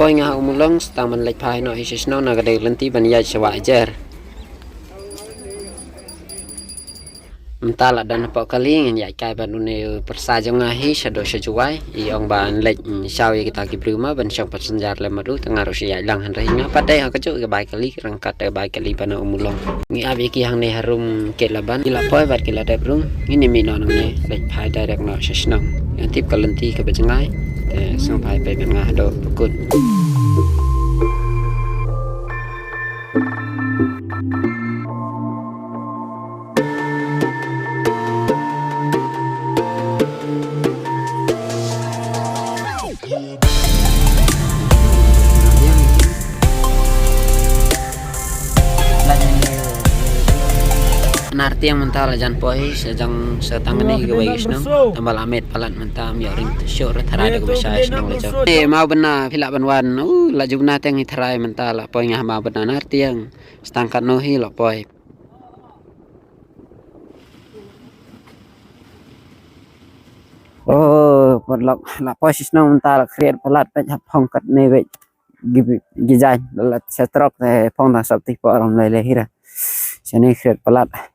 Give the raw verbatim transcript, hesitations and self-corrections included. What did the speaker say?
Poi nga ha u Mulong, sdang ban leit phai noh hi sha shnong na ka dei lynti ban ïaid sha Wah Jer. Mynta la don hapoh kali, ngin ïaid kai bad une u pyrsa jong nga hi shaduh sha Jowai. I ong ban leit, mm, shaw ïa kita ki briew ma ban shong passenger lem bad u, te nga ruh shu ïaid lang hynrei nga pat dei ha kajuh ka bai kali, ryngkat ka bai kali ban na u Mulong. Ngi ap ïa ki hangne harum Kiad Laban, ki la poi bad ki la dep rung. Ngin ïa mih noh nangne, leit phai direct noh sha shnong. Ngan tip ka lynti kaba jngai. Te sngewbha peit bad nga haduh ba kut. Nar tiang mynta la jan poi sha jong sha tang kane kawei ka shnong. Tang ba la miet palat mynta, ym ïoh ring shuh ruh tharai da kaba shai shnong la jong. Eh, Mawbynna, phi lah ban wan. Uh, la ju bynna tiang hi tharai mynta la poi nga ha Mawbynna nar tiang. Sdang katno hi la poi. Oh, paralok, la poi sha shnong mynta, la khriat palat, peit ha phong katne, peit. Gi, gi jaiñ la sha trok te phong tang sop ti pok ram lei lei hi ra. Shane khriat palat.